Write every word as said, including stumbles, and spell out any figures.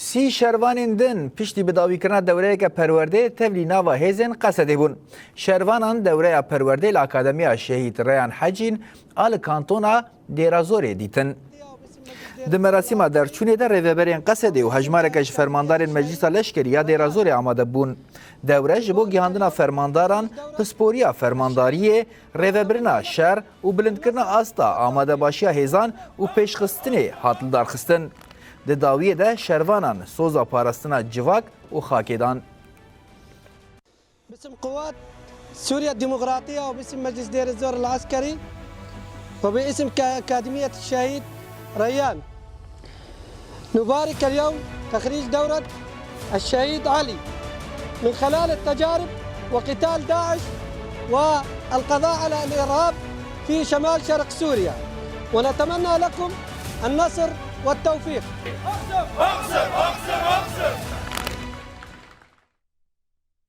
Sî şervanên din piştî bidawîkirina dewreyeke perwerdeyê tevlî nava hêzên Qesedê bûn. Şervanan dewreya perwerdeyê li Akademiya Şehîd Reyan Hecîn a li kantona Dêrazorê dîtin. Di merasîma derçûnê de rêveberên Qesedê û hejmareke ji fermandarên Meclîsa Leşkerî ya Dêrazorê amade bûn. Dewre ji bo gihandina fermandaran, pisporiya fermandariyê, rêvebirina şer û bilindkirina asta amadebaşiya hêzan û pêşxistinê hat lidarxistin. Di dawiyê de şervanan soza parastina civak û xakê dan. باسم قوات سوريا الديمقراطية وباسم مجلس دير الزور العسكري وباسم ك-، أكاديمية الشهيد ريان، نبارك اليوم تخريج دورة الشهيد علي من خلال التجارب وقتال داعش والقضاء على الإرهاب في شمال شرق سوريا، ونتمنى لكم النصر والتوفيق.